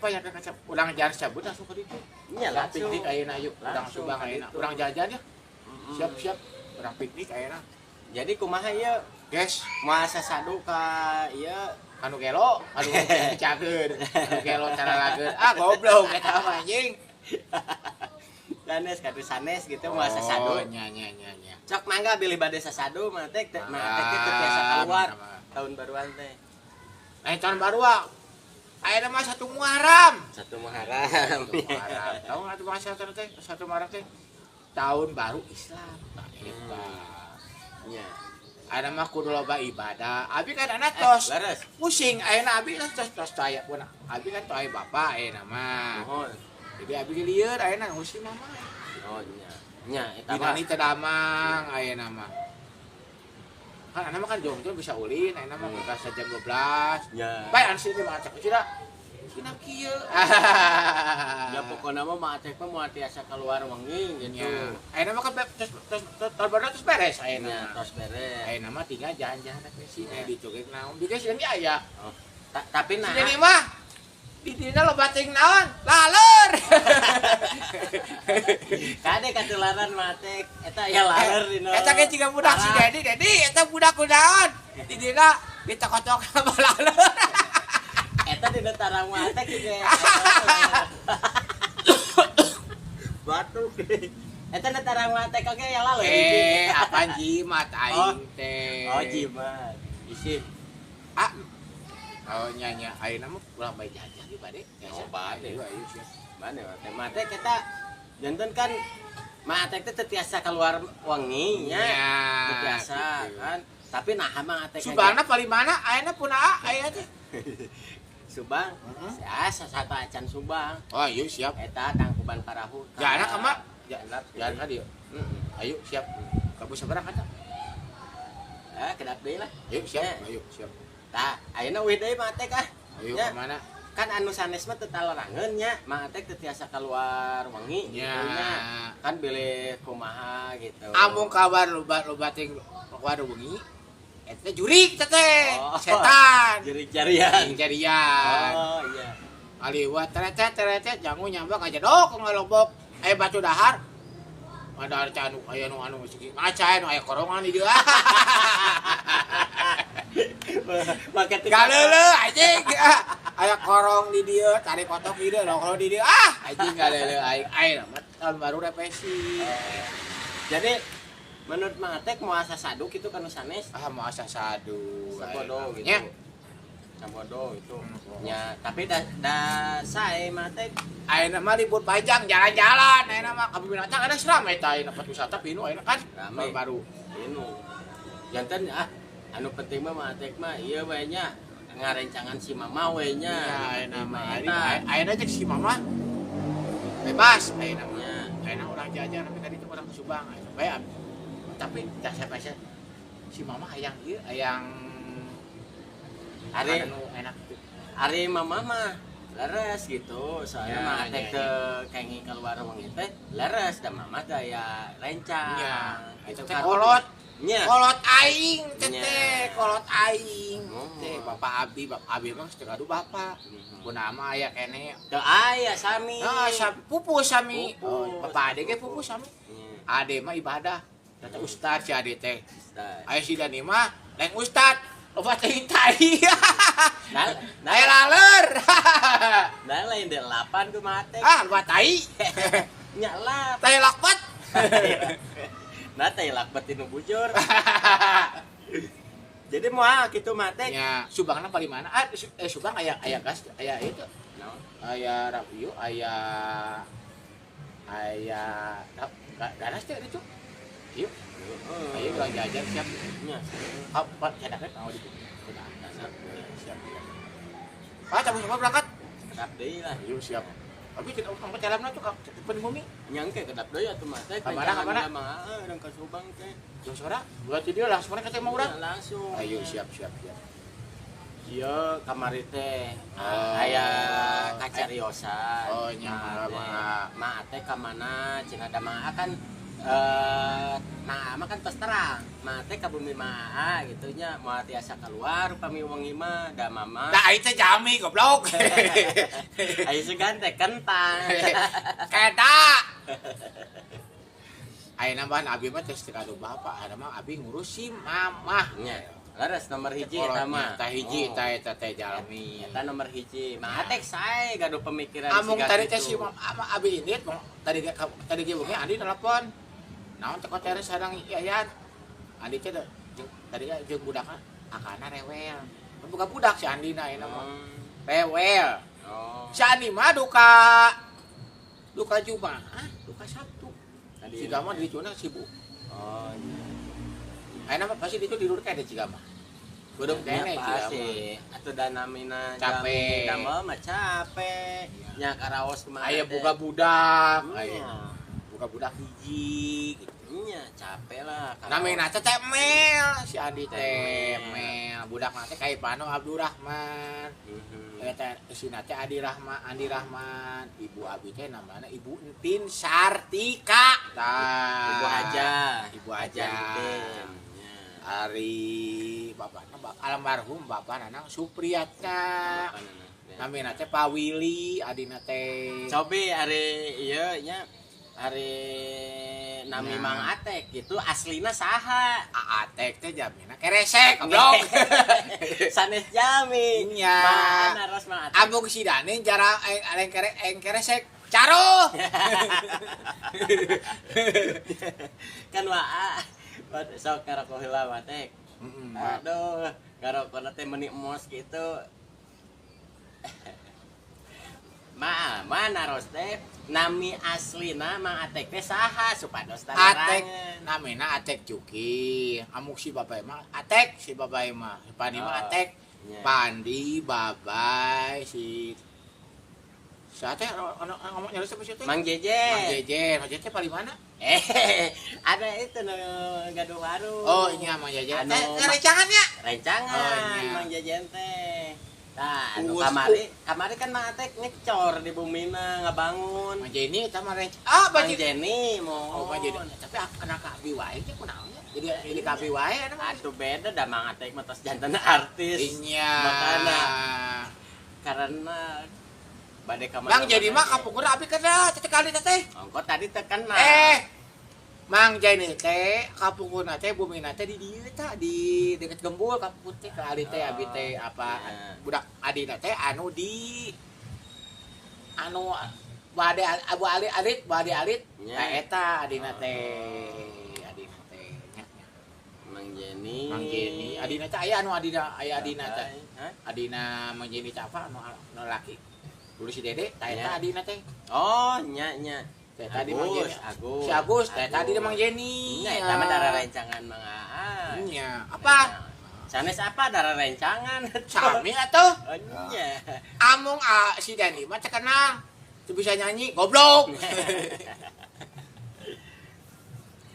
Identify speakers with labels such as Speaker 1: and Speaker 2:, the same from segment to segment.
Speaker 1: Banyak kaca urang jalan cabut langsung ke ditu.
Speaker 2: Nya langsung.
Speaker 1: Piknik ayeuna yuk, urang Subang ayeuna. Urang jajan ya. Siap-siap urang piknik ayeuna.
Speaker 2: Jadi kumaha ieu?
Speaker 1: Guys,
Speaker 2: moal sasadu ka ieu
Speaker 1: kanu gelo, anu cageun. Anu gelo cara lageun. Ah goblok eta mah anjing.
Speaker 2: Sanes kadu sanes gitu moal sasadu.
Speaker 1: Oh, nya nya nya nya.
Speaker 2: Cok mangga bilih bade sasadu mah teh mah teh teu biasa keluar tahun baruan teh.
Speaker 1: Lain tahun baru ah. Ayeuna mah 1 Muharram.
Speaker 2: 1 Muharram.
Speaker 1: 1 Muharram. Tahu enggak tuh bahasa teh? 1 Muharram teh tahun baru Islam. Nah, eta.
Speaker 2: Nya.
Speaker 1: Ayeuna mah kudu loba ibadah. Abi kan anak tos. Pusing ayeuna abi kan tos tos saya pun. Abi kan toy bapak ayeuna mah.
Speaker 2: Mohon.
Speaker 1: Jadi abi lieur ayeuna ngusi mama.
Speaker 2: Oh nya. Nya eta mah.
Speaker 1: Dinani teh damang ayeuna mah. Kan anak mah kan jongjon bisa ulin, ayeuna mah bisa jam 12.
Speaker 2: Nya.
Speaker 1: Bae anu sini mah acak cina. Cina kieu.
Speaker 2: Ya pokona mah Mak Acek mah moal tiasa keluar wengi gitu.
Speaker 1: Ayeuna mah kan terus terus tahun baru terus beres ayeuna.
Speaker 2: Nya tos beres.
Speaker 1: Ayeuna mah tinggal jalan-jalan ke sini ditugek naon. Bieu sih aya.
Speaker 2: Oh. Tapi nah.
Speaker 1: Si mah di dina loba teuing naon? Laleur.
Speaker 2: Kade katularan Mak Acek eta aya laleur dina.
Speaker 1: Eta ge jiga budak si Dedi, Dedi eta budak kunaon? Di dina ditokok-tok sama laleur.
Speaker 2: Eta dina tarang Mak Acek ge. Batuk. Eta dina tarang Mak Acek oge aya laleur.
Speaker 1: Eh, apaan jimat aing teh?
Speaker 2: Oh, jimat.
Speaker 1: Isi. Ah. Oh nya ayeuna mah ulah bae jajan di bade.
Speaker 2: Oh, bade.
Speaker 1: Ayo siap.
Speaker 2: Bade teh Mak Acek eta janten kan Mak Acek teh teu tiasa keluar wengi nya. Teu tiasa kan. Tapi nah Mak Acek
Speaker 1: Subangna paling mana ayeuna pun aya teh.
Speaker 2: Subang. Ah, sasatu acan Subang.
Speaker 1: Oh, ayo siap.
Speaker 2: Eta tangkuban parahu.
Speaker 1: Jalan ka Mak? Jalan ka dieu. Ayo siap. Kamu sabaraha kata?
Speaker 2: Ah, kedap deui lah.
Speaker 1: Ayo siap, ayo siap.
Speaker 2: Tah, ayeuna uih deui Mak Acek ah.
Speaker 1: Ayo ka mana?
Speaker 2: Kan anu sanes mah teu talorangeun nya, Mak Acek teu tiasa keluar wengi
Speaker 1: nya.
Speaker 2: Kan bilih kumaha gitu.
Speaker 1: Amung kabar loba-loba teh keluar wengi, eta jurik teh teh. Setan.
Speaker 2: Jurik jarian.
Speaker 1: Jurik jarian.
Speaker 2: Oh iya.
Speaker 1: Aliwat terecet-terecet jangu nyambak aja dok ngalobok aya batu dahar. Ada anu aya nu anu segi ngaca anu aya korongan di dieu.
Speaker 2: Make teh
Speaker 1: galeuleuh anjing. Aya korong di dieu, tarik kotok di dieu, kalau di dieu ah anjing galeuleuh aing. Aing mah tahun baru repesi.
Speaker 2: Jadi menurut Mang Atek moal sasadu kitu ka nu sanes?
Speaker 1: Ah moal sasadu.
Speaker 2: Sabodo gitu.
Speaker 1: Nya.
Speaker 2: Sabodo itu. Nya, tapi da sae Mang Atek
Speaker 1: ayeuna mah libur panjang jalan-jalan ayeuna mah ka binatang ada seram eta ayeuna tempat wisata pinu ayeuna kan
Speaker 2: rame
Speaker 1: baru.
Speaker 2: Pinu. Janten ah anu penting mah Mang Atek mah ieu we nya ngarencangan si mama we nya.
Speaker 1: Ya, ayeuna mah ayeuna cek si mama bebas ayeuna mah. Ayeuna urang jajan tapi tadi itu urang ke Subang ayeuna bae. Tapi tah siapa si mama hayang ieu hayang
Speaker 2: ari
Speaker 1: anu enak
Speaker 2: ari mama mah leres gitu soalnya Mak Atek teu kenging keluar wengi teh leres da mama teh aya rencang
Speaker 1: gitu teh kolot
Speaker 2: nya
Speaker 1: kolot aing teh kolot aing teh bapak abi mah teu gaduh bapak kunaon aya keneh
Speaker 2: teu aya sami
Speaker 1: heeh pupus sami bapak ade ge pupus sami ade mah ibadah teh ustad si ade teh aya si Dani mah lain ustad loba teuing tai.
Speaker 2: Nah,
Speaker 1: aya laleur.
Speaker 2: Nah, lain 8 ku Mak Atek.
Speaker 1: Ah, loba tai.
Speaker 2: Nya lap.
Speaker 1: Tai lakpat.
Speaker 2: Nah, tai lakpat tinu bujur. Jadi moal kitu Mak Atek.
Speaker 1: Nya, Subangna paling mana? Ah, Subang aya aya gas, aya itu. Aya rapio, aya aya ganas teh itu. Yuk. Ayo urang jajan siap.
Speaker 2: Nya.
Speaker 1: Apa cadakan mau di. Siap. Ah, cabut sama berangkat.
Speaker 2: Kedap deui lah.
Speaker 1: Ayo siap. Tapi kita urang jalanna tuh ka bumi.
Speaker 2: Nyangke kedap deui atuh Mak Atek.
Speaker 1: Ka mana ka mana?
Speaker 2: Heeh, urang ka Subang teh.
Speaker 1: Jauh sora, berarti dia langsung mereka teh mau urang.
Speaker 2: Langsung.
Speaker 1: Ayo siap siap siap.
Speaker 2: Ieu kamari teh aya kacariosan.
Speaker 1: Oh nya,
Speaker 2: Mak Atek ka mana cenah da Mang kan Mang Aa kan tos terang. Mang teh ka bumi Mang Aa gitu nya moal tiasa keluar upami wengi mah da mama.
Speaker 1: Tah itu jami goblok.
Speaker 2: Ayo sugan teh kentang.
Speaker 1: Keta. Ayeuna mah abi mah teh kadu bapak, ada mah abi ngurus si mamah.
Speaker 2: Nya. Leres nomor hiji eta mah.
Speaker 1: Tah hiji tah eta teh jalmi.
Speaker 2: Eta nomor hiji. Mang Atek sae gaduh pemikiran
Speaker 1: Amung tadi teh si mama abi ini tadi tadi ge wengi Andi telepon. Naon teh koteres sareng Yayan. Andi teh tadi jeung budakna akana rewel. Buka budak si Andi na ayeuna mah. Rewel. Oh. Si Andi mah duka duka Jumat, duka Sabtu. Si Gama di dicuna sibuk.
Speaker 2: Oh iya.
Speaker 1: Ayeuna mah pasti ditu tidur kene si Gama. Beureum kene si Gama.
Speaker 2: Atuh da namina
Speaker 1: capek.
Speaker 2: Damel mah capek. Nya karaos kumaha.
Speaker 1: Aya boga budak, aya boga budak hiji gitu.
Speaker 2: Nya capek lah.
Speaker 1: Namina teh Mel, si Andi teh Mel. Budakna teh Kaipano Abdurrahman. Eta isina teh Adi Rahman, Andi Rahman. Ibu abi teh namana Ibu Entin Sartika. Tah.
Speaker 2: Ibu Haja.
Speaker 1: Ibu Haja. Ari bapakna almarhum bapak Nanang Supriyatna. Namina teh Pak Willy, adina teh.
Speaker 2: Cobi ari ieu nya ari nami Mang Atek gitu aslina saha?
Speaker 1: Atek teh jamina keresek goblok.
Speaker 2: Sanes jami.
Speaker 1: Nya.
Speaker 2: Mana ras Mang Atek?
Speaker 1: Abung si Dani jarang aeng keresek. Caro.
Speaker 2: Kan waa sok ngarokok heula Mang Atek. Aduh, ngarokokna teh meuni emos gitu. Ma, mana ros teh nami aslina Mang Atek teh saha supados
Speaker 1: Atek namina Atek Juki. Amuk si bapak mah Atek, si bapak mah. Pandi mah Atek. Pandi babai si saha teh ngomong nyari siapa sih teh?
Speaker 2: Mang Jeje.
Speaker 1: Mang Jeje, Mang Jeje paling mana?
Speaker 2: Ada itu nu gaduh warung.
Speaker 1: Oh, iya Mang Jeje. Teh rencangannya?
Speaker 2: Rencangan Mang Jeje teh. Nah, anu kamari, kamari kan Mang Atek ngecor di bumina ngabangun.
Speaker 1: Mang Jenny eta mah renc. Ah,
Speaker 2: Mang Jenny mau.
Speaker 1: Oh, Mang Jenny. Tapi aku kenal ka abi wae teh kunaon nya? Jadi ka abi wae eta mah.
Speaker 2: Atuh beda da Mang Atek mah tos janten artis.
Speaker 1: Iya.
Speaker 2: Makana karena bade ka
Speaker 1: Mang Jenny mah kapungkur abi kenal teh kali teh.
Speaker 2: Ongko tadi teh kenal.
Speaker 1: Mang Jenny teh kapungkurna teh bumina teh di dieu tah di deket Gembul kapungkur teh ka ali teh abi teh apa budak adina teh anu di anu bade Abu Ali Alit bade Alit nah eta adina teh nya
Speaker 2: Mang Jenny.
Speaker 1: Mang Jenny adina teh aya anu adina aya adina teh adina Mang Jenny teh apa anu laki dulu si Dede tah eta adina teh.
Speaker 2: Oh nya nya
Speaker 1: teh tadi Mang Jenny Agus. Si Agus teh tadi Mang Jenny.
Speaker 2: Nya eta mah darah rencangan Mang Aa.
Speaker 1: Nya apa?
Speaker 2: Sanes apa darah rencangan?
Speaker 1: Sami atuh.
Speaker 2: Nya.
Speaker 1: Amung si Dani mah terkenal teu bisa nyanyi goblok.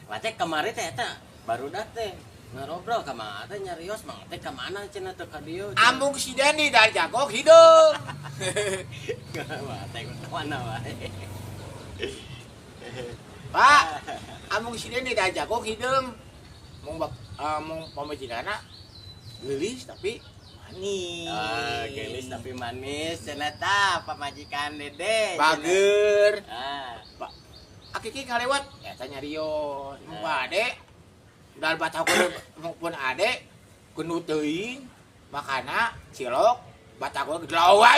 Speaker 2: Wate kamari teh eta barudak teh ngarobrol ka Mang Aa teh nyarios Mang Atek ka mana cenah teu ka dieu.
Speaker 1: Amung si Dani dari jagok hideung.
Speaker 2: Mang Atek ka mana wae.
Speaker 1: Pak, amung si Deni dah jago hideung. Mung mung pamajikanna geulis tapi manis.
Speaker 2: Ah, geulis tapi manis cenah tah pamajikan Dede.
Speaker 1: Bager.
Speaker 2: Ah,
Speaker 1: Pak. Akiki ngalewat eta nyarios. Mung ade dal batagor mung pun ade kudu teuing makana cilok batagor glawa.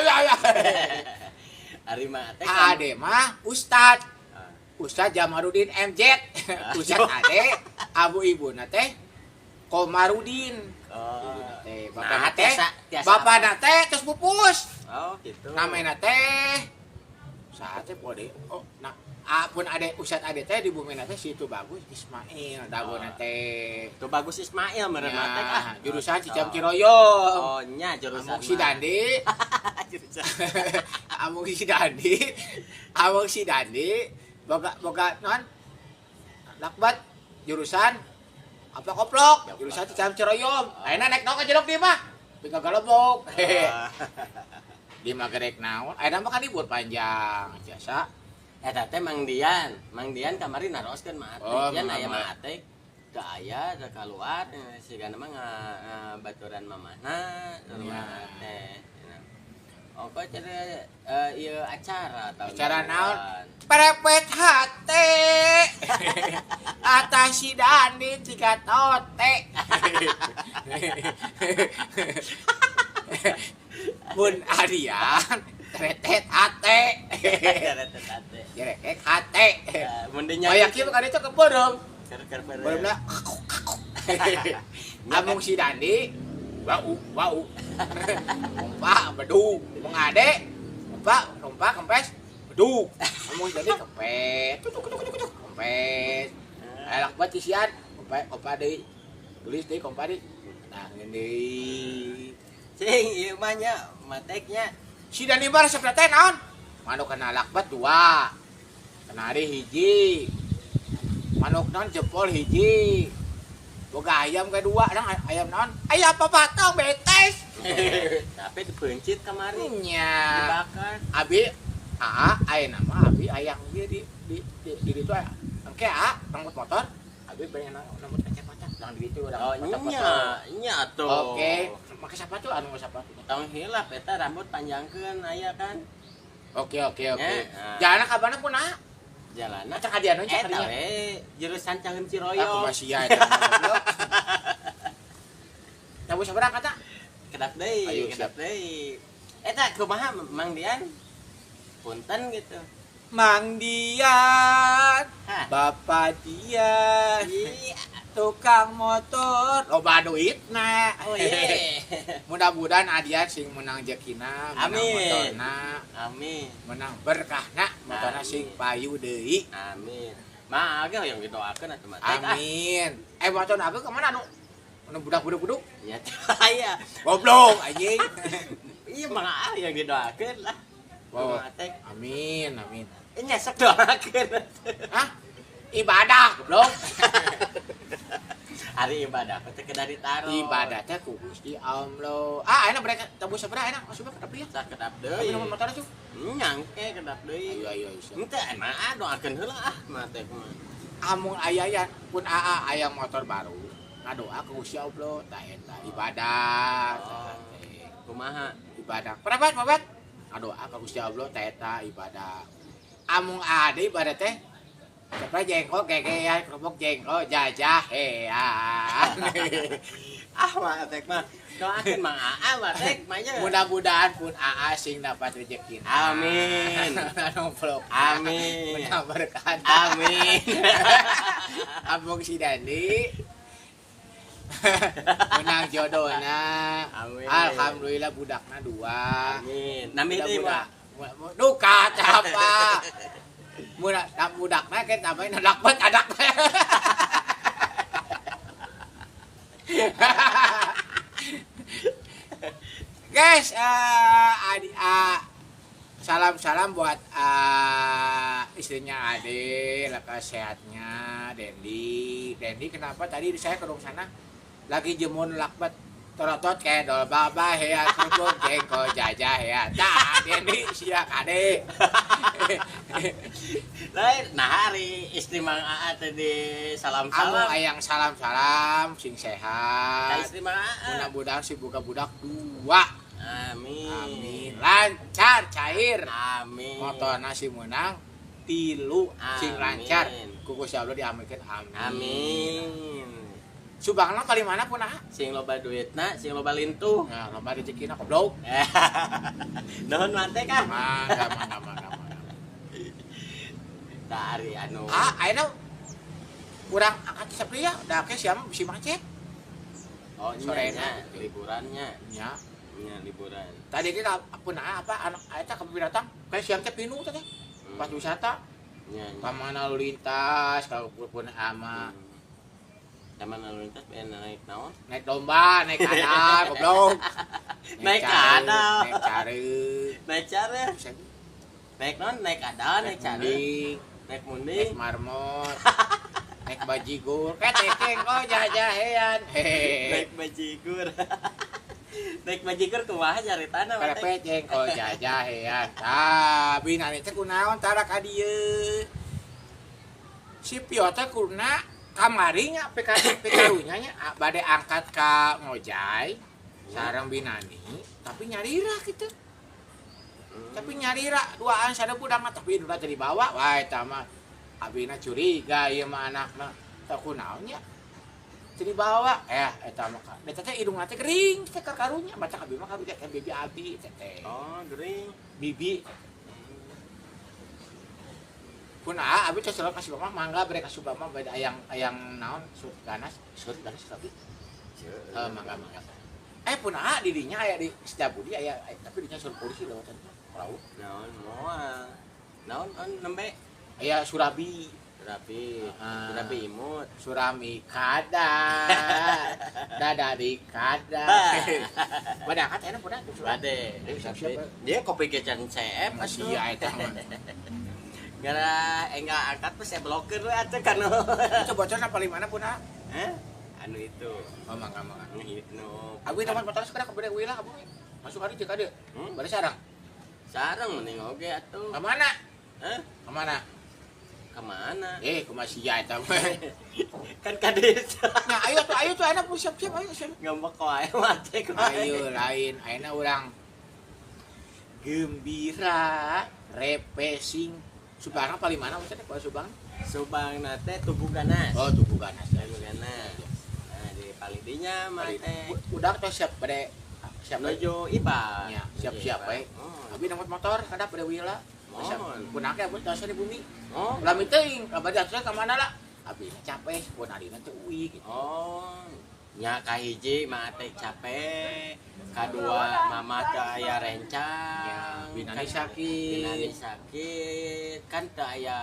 Speaker 2: Ari mah teh
Speaker 1: Ade mah Ustad. Ustad Jamarudin MZ. Ustad Ade, abu ibuna teh Komarudin.
Speaker 2: Oh.
Speaker 1: Teh bapak teh. Bapak teh terus pupus.
Speaker 2: Oh, gitu.
Speaker 1: Namina teh saha teh pode. Oh, nah pun ade Ustad Ade teh di bumina teh situ bagus Ismail dagona teh.
Speaker 2: Itu bagus Ismail meureun mah teh ah.
Speaker 1: Jurusan Cicam Ciroyom.
Speaker 2: Oh, nya jurusan.
Speaker 1: Amung si Dandi.
Speaker 2: Jurusan.
Speaker 1: Amung si Dandi. Amung si Dandi boga boga non lakbat jurusan apa koplok jurusan Cicam Ciroyom. Ayeuna naik naon ka jelok di mah bika galebok. Di mah gerek naon ayeuna mah kan libur panjang jasa
Speaker 2: Eta teh Mang Dian. Mang Dian kamari naroskeun Ma Atek.
Speaker 1: Oh,
Speaker 2: Yan
Speaker 1: Mang
Speaker 2: aya Ma
Speaker 1: Atek.
Speaker 2: Atek. Teu aya teu kaluar sigana mah baturan mamahna tur
Speaker 1: Ya.
Speaker 2: Ma Atek. Ongko cenah ieu acara tahun
Speaker 1: Acara naon?
Speaker 2: baruan.
Speaker 1: Prepet hate. Atas si Dandi tiga tote. Mun adian tretet hate.
Speaker 2: Teretet hate.
Speaker 1: Jerekek hate.
Speaker 2: Mun dinyanyi.
Speaker 1: Kayak kieu kan itu kebodong.
Speaker 2: Keur-keur beureum.
Speaker 1: Beureumna Amung si Dandi bau bau. Pompa bedug, mung ade pompa pompa kempes bedug. Amung si Dandi kempes, tutuk tutuk tutuk tutuk kempes. Elak banget isian, kompa kompa deui. Tulis deui kompa deui. Nah, ngeun deui.
Speaker 2: Cing ieu mah nya mateknya.
Speaker 1: Si Dandi mah resep teh naon? Manuk kena lakbat dua. Kenari hiji. Manuk naon jempol hiji. Boga ayam kedua, nah ayam naon? Ayam papatong betes.
Speaker 2: Tapi dipeuncit kamari.
Speaker 1: Nya.
Speaker 2: Dibakar.
Speaker 1: Abi aa ayeuna mah abi ayang ieu di ditu aya. Engke aa rambut motor, abi pengen rambut kacamata. Jangan di ditu
Speaker 2: Oh,
Speaker 1: rambut
Speaker 2: nya, nya atuh.
Speaker 1: Oke, make sepatu anu sepatu.
Speaker 2: Tong hilap eta rambut panjangkeun aya kan.
Speaker 1: Oke oke oke.
Speaker 2: Nya, nah.
Speaker 1: Jalan ka mana pun ah.
Speaker 2: Jalana
Speaker 1: Acak adian we
Speaker 2: eta
Speaker 1: kadinya.
Speaker 2: we jurusan Caheum
Speaker 1: Aku
Speaker 2: Ciroyom.
Speaker 1: masih ya eta. Tabu sabaraha kata?
Speaker 2: Kedap deui,
Speaker 1: Ayo,
Speaker 2: kedap deui. Eta kumaha Mang Dian? Punten gitu.
Speaker 1: Mang Dian,
Speaker 2: Hah.
Speaker 1: Bapak Dian,
Speaker 2: Iya.
Speaker 1: tukang motor, loba duitna.
Speaker 2: Oh iya.
Speaker 1: Mudah-mudahan Adian sing menang jekina, menang
Speaker 2: Amin.
Speaker 1: motorna,
Speaker 2: Amin.
Speaker 1: menang berkahna, motorna
Speaker 2: Amin.
Speaker 1: sing payu deui.
Speaker 2: Amin. Mah ge yang didoakeun atuh mah. Tek, ah.
Speaker 1: Amin. Eh motor aku kemana anu? Anu budak-budak-buduk?
Speaker 2: Ya aya.
Speaker 1: Goblok anjing.
Speaker 2: Iya mah ah yang didoakeun lah.
Speaker 1: Wow.
Speaker 2: Kumaha tek?
Speaker 1: Amin, amin.
Speaker 2: Eh nyesek doakeun.
Speaker 1: Hah? Ibadah, goblok.
Speaker 2: Hari ibadah teh kedah ditaruh.
Speaker 1: Ibadah teh ku Gusti Allah. Ah, ayeuna mereka tebus sabaraha ayeuna? Masuk ke ya.
Speaker 2: Sak kedap
Speaker 1: Tapi
Speaker 2: deui.
Speaker 1: nomor motor cuy.
Speaker 2: Nyangke kedap deui.
Speaker 1: Ayo ayo ayo.
Speaker 2: Henteu emang ah doakeun heula ah mah teh kumaha.
Speaker 1: Amun aya ya pun aa aya motor baru. Ngadoa ke Gusti Allah tah eta ibadah.
Speaker 2: Oh.
Speaker 1: Tah teh.
Speaker 2: Kumaha?
Speaker 1: Ibadah. Prebat, prebat. Ngadoa ka Gusti Allah tah eta ibadah. Amun ade ibadah teh Cepet jengkol gegean, kerupuk jengkol jajahean.
Speaker 2: Ah mah teh mah doakeun Mang Aa mah teh mah nya.
Speaker 1: Mudah-mudahan pun AA sing dapat rezeki.
Speaker 2: Amin.
Speaker 1: Nomplok.
Speaker 2: Amin.
Speaker 1: Menang berkah.
Speaker 2: Amin.
Speaker 1: Abang si Dandi. Menang jodohna.
Speaker 2: Amin.
Speaker 1: Alhamdulillah budakna dua.
Speaker 2: Amin. Nami deui mah.
Speaker 1: Budak-budak. Duka apa? Budak budakna ke tambahin dapat adak. Guys, salam-salam buat istrinya Ade, lekas sehatnya Dendi. Dendi kenapa tadi saya ke rumah sana lagi jemur lakbat torotot kayak dol baba ya kerupuk jengkol jajah ya. Tah Dendi sia kade.
Speaker 2: Lain nah hari istri Mang Aa teh di
Speaker 1: Amu
Speaker 2: salam-salam.
Speaker 1: ayang salam-salam sing
Speaker 2: Ka
Speaker 1: sehat.
Speaker 2: istri Mang Aa.
Speaker 1: Mudah-mudahan si buka budak dua.
Speaker 2: Amin.
Speaker 1: Amin. Lancar cair.
Speaker 2: Amin.
Speaker 1: Motor nasi menang tilu sing lancar.
Speaker 2: Amin.
Speaker 1: Ku Gusti Allah diaminkeun amin.
Speaker 2: Amin.
Speaker 1: Subangna paling mana pun ah.
Speaker 2: Sing loba duitna, sing loba lintuh.
Speaker 1: Nah, loba rezekina goblok.
Speaker 2: Nuhun mante kah?
Speaker 1: Mangga mangga mangga mangga.
Speaker 2: Tah ari anu.
Speaker 1: Ah, ayeuna urang angkat sepi ya, da ke siapa bisi macet.
Speaker 2: Oh,
Speaker 1: Sorena.
Speaker 2: nya, liburannya.
Speaker 1: Nya.
Speaker 2: Nya liburan.
Speaker 1: Tadi kita pun apa anak eta ke binatang kayak siang teh pinu teh. Pas wisata,
Speaker 2: Nya. nya.
Speaker 1: taman lalu lintas kalau pun ama
Speaker 2: Taman lalu lintas pengen naik naon?
Speaker 1: naik domba, naik kadal, goblok.
Speaker 2: Naik
Speaker 1: cari,
Speaker 2: kadal.
Speaker 1: Naik cari.
Speaker 2: Naik cara. Naik naon? Naik kadal, naik cara.
Speaker 1: Munding,
Speaker 2: Naik
Speaker 1: naik
Speaker 2: munding.
Speaker 1: marmot, naik bajigur, ketekeng kok jajahean. Hehehe.
Speaker 2: Naik bajigur. Naik bajigur kumaha caritana Mak Tek?
Speaker 1: Pepe jengkol jajahean. Tah, binani teh kunaon tara ka dieu. Si Pio teh kuna kamari nya PK karunya nya bade angkat ka ngojay sareng binani, tapi nyarira gitu. Tapi nyarira duaan sada budak mah, tapi udah teu dibawa wae eta mah. Abina curiga ieu mah anakna. Tah kunaon nya? Teu dibawa. Eh, eta mah ka. Eta teh hidungna teh gering teh karunya, baca abi mah karunya teh bibi abi teh teh.
Speaker 2: Oh, gering.
Speaker 1: Bibi. Pun ah, abi teh selalu kasih mama mangga bere ka Subang mah beda ayang ayang naon surut ganas, surut ganas tapi eh mangga mangga. Eh pun ah di dinya aya di Setiabudi aya aya, tapi dinya suruh polisi lewatan perahu.
Speaker 2: Naon moal. Naon on nembe?
Speaker 1: Aya Surabi.
Speaker 2: Surabi.
Speaker 1: Ah.
Speaker 2: Surabi imut.
Speaker 1: Surami kada. Dada di kada. Bade angkat enak pun ah.
Speaker 2: Bade.
Speaker 1: Eh, siap-siap.
Speaker 2: Dia kopi gecan CF
Speaker 1: Masih ya eta mah.
Speaker 2: Gara enggak angkat pas saya blokir we atuh kan.
Speaker 1: Itu bocorna paling mana pun ah?
Speaker 2: Hah? Anu itu.
Speaker 1: Oh mangga mangga.
Speaker 2: Nu nu
Speaker 1: Abi teman motor sekarang ke bade wilah abu. Masuk hari jeung ka dieu.
Speaker 2: Hmm?
Speaker 1: Bade sarang.
Speaker 2: Sareng mending oge atuh.
Speaker 1: Ka mana?
Speaker 2: Hah?
Speaker 1: Ka mana?
Speaker 2: Kemana?
Speaker 1: Eh, kumaha sia eta mah.
Speaker 2: Kan ka desa.
Speaker 1: Nah, ayo tuh ayeuna siap-siap ayo siap.
Speaker 2: Ngambek wae mate wae.
Speaker 1: Ayo lain, ayeuna urang gembira, refreshing. Subang paling mana maksudnya kalau Subang?
Speaker 2: Subang nate Tugu Ganas.
Speaker 1: Oh, Tugu Ganas.
Speaker 2: Tugu Ganas. Nah, di paling dinya mate.
Speaker 1: Udah tuh siap pada siap
Speaker 2: Nuju Iba.
Speaker 1: Ya, siap-siap bae.
Speaker 2: Oh.
Speaker 1: Abi nomor motor kada pada wila. Siap.
Speaker 2: Mohon.
Speaker 1: Pun akeh abis tos di bumi.
Speaker 2: Oh.
Speaker 1: Lami teuing, bade atuh ka mana lah? Abi capek, pun adina teu uwi gitu.
Speaker 2: Oh. Nya kahiji mate capek, kadua mama teu aya rencang.
Speaker 1: Ya, binani sakit.
Speaker 2: Binani sakit, kan teu aya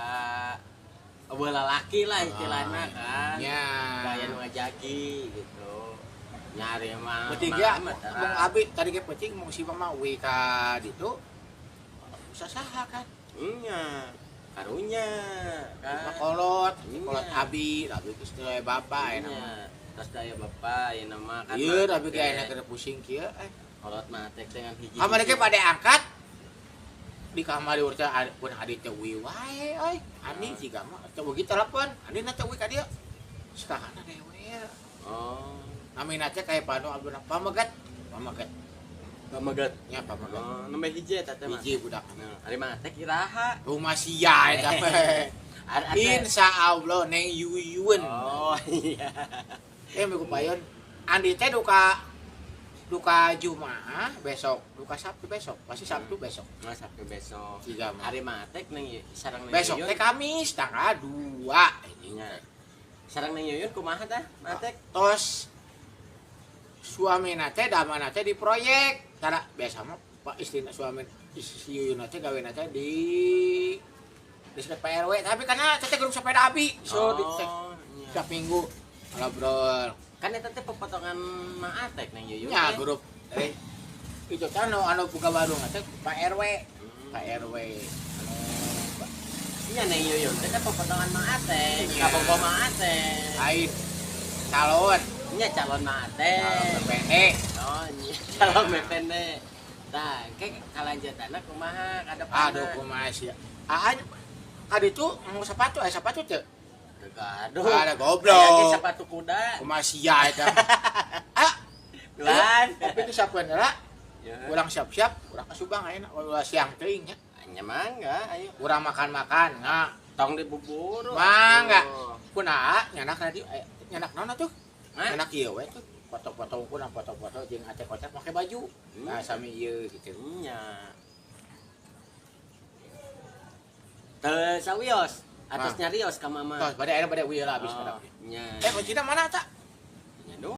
Speaker 2: eueuh lalaki lah istilahna kan.
Speaker 1: Ya.
Speaker 2: Teu aya nu ngajagi gitu. Nyari mah.
Speaker 1: Penting ya,
Speaker 2: mah tara.
Speaker 1: mung abi tadi ge penting mung si mama uwi ka ditu. Sasaha kan?
Speaker 2: Nya. Karunya kan.
Speaker 1: Kolot,
Speaker 2: Iya.
Speaker 1: kolot abi, abi geus teu aya bapak aya mah.
Speaker 2: Terus daya bapak ya nama kan.
Speaker 1: Iya, tapi ge aya keur pusing kieu eh.
Speaker 2: Kolot mah tek dengan hiji.
Speaker 1: Kamari ge pada angkat di kamar di urang pun adi teu uwi wae euy. Andi jiga mah teu uwi telepon, andi na teu uwi ka dieu. Sakahana dewe.
Speaker 2: Oh.
Speaker 1: Namina teh kaya Panu Abdul Pamegat. Pamegat.
Speaker 2: Pamegat.
Speaker 1: Nya pamegat.
Speaker 2: Oh, nembe hiji eta teh mah.
Speaker 1: Hiji budak.
Speaker 2: Nah, ari mah teh iraha.
Speaker 1: Rumah sia eta teh.
Speaker 2: Ada.
Speaker 1: Insya Allah neng yuyun.
Speaker 2: Oh iya.
Speaker 1: Eh minggu payon. Andi teh duka duka Jumaah besok, duka Sabtu besok, pasti Sabtu besok.
Speaker 2: Nah, Sabtu besok.
Speaker 1: Tiga mah.
Speaker 2: Ari mah teh neng sareng neng
Speaker 1: Besok
Speaker 2: Yuyun.
Speaker 1: teh Kamis tanggal 2.
Speaker 2: Nya. Sareng neng Yuyun kumaha tah? Mah teh?
Speaker 1: Tos suami teh damana teh di proyek. Tara biasa mah pak istri suami si Yuyun teh gawe teh di Pak RW, tapi karena teh grup sepeda abi. So di teh
Speaker 2: Oh, nya.
Speaker 1: tiap minggu ngobrol.
Speaker 2: Kan eta teh pepotongan Mang Atek neng Yuyun.
Speaker 1: Ya
Speaker 2: teh.
Speaker 1: grup eh itu kan anu anu buka warung teh Pak RW. Pak RW. Anu
Speaker 2: Nya neng Yuyun teh teh pepotongan Mang Atek,
Speaker 1: Iya.
Speaker 2: kabogo Mang Atek.
Speaker 1: lain calon
Speaker 2: Nya calon Mang Atek.
Speaker 1: calon BPD.
Speaker 2: Oh, nya calon BPD. Tah, ke kalanjutanna kumaha kadepanna?
Speaker 1: Aduh kumaha sia. Ah kaditu mau sepatu eh sepatu teu.
Speaker 2: Teu gaduh.
Speaker 1: Ada goblok.
Speaker 2: Aya ge sepatu kuda.
Speaker 1: Kumaha sia eta. Ah,
Speaker 2: Lan.
Speaker 1: kopi itu siapkeun heula.
Speaker 2: Ya.
Speaker 1: Urang siap-siap, urang ka Subang ayeuna ulah siang teuing nya.
Speaker 2: Nya mangga ayo.
Speaker 1: Urang makan-makan nga.
Speaker 2: Tong dibuburu.
Speaker 1: Mangga.
Speaker 2: Atuh.
Speaker 1: Kunaha nyanak tadi nyanak naon atuh?
Speaker 2: Hah?
Speaker 1: Nyanak ieu we tuh. Foto-foto kurang foto-foto jeung acek-acek make baju. Nah, sami ieu gitu.
Speaker 2: Nya. Teu sawios, atas
Speaker 1: Ah.
Speaker 2: nyarios ka mama.
Speaker 1: Tos bade ayeuna bade uih lah habis
Speaker 2: Oh,
Speaker 1: kada.
Speaker 2: nya.
Speaker 1: Eh, kuncina mana ta?
Speaker 2: Nya.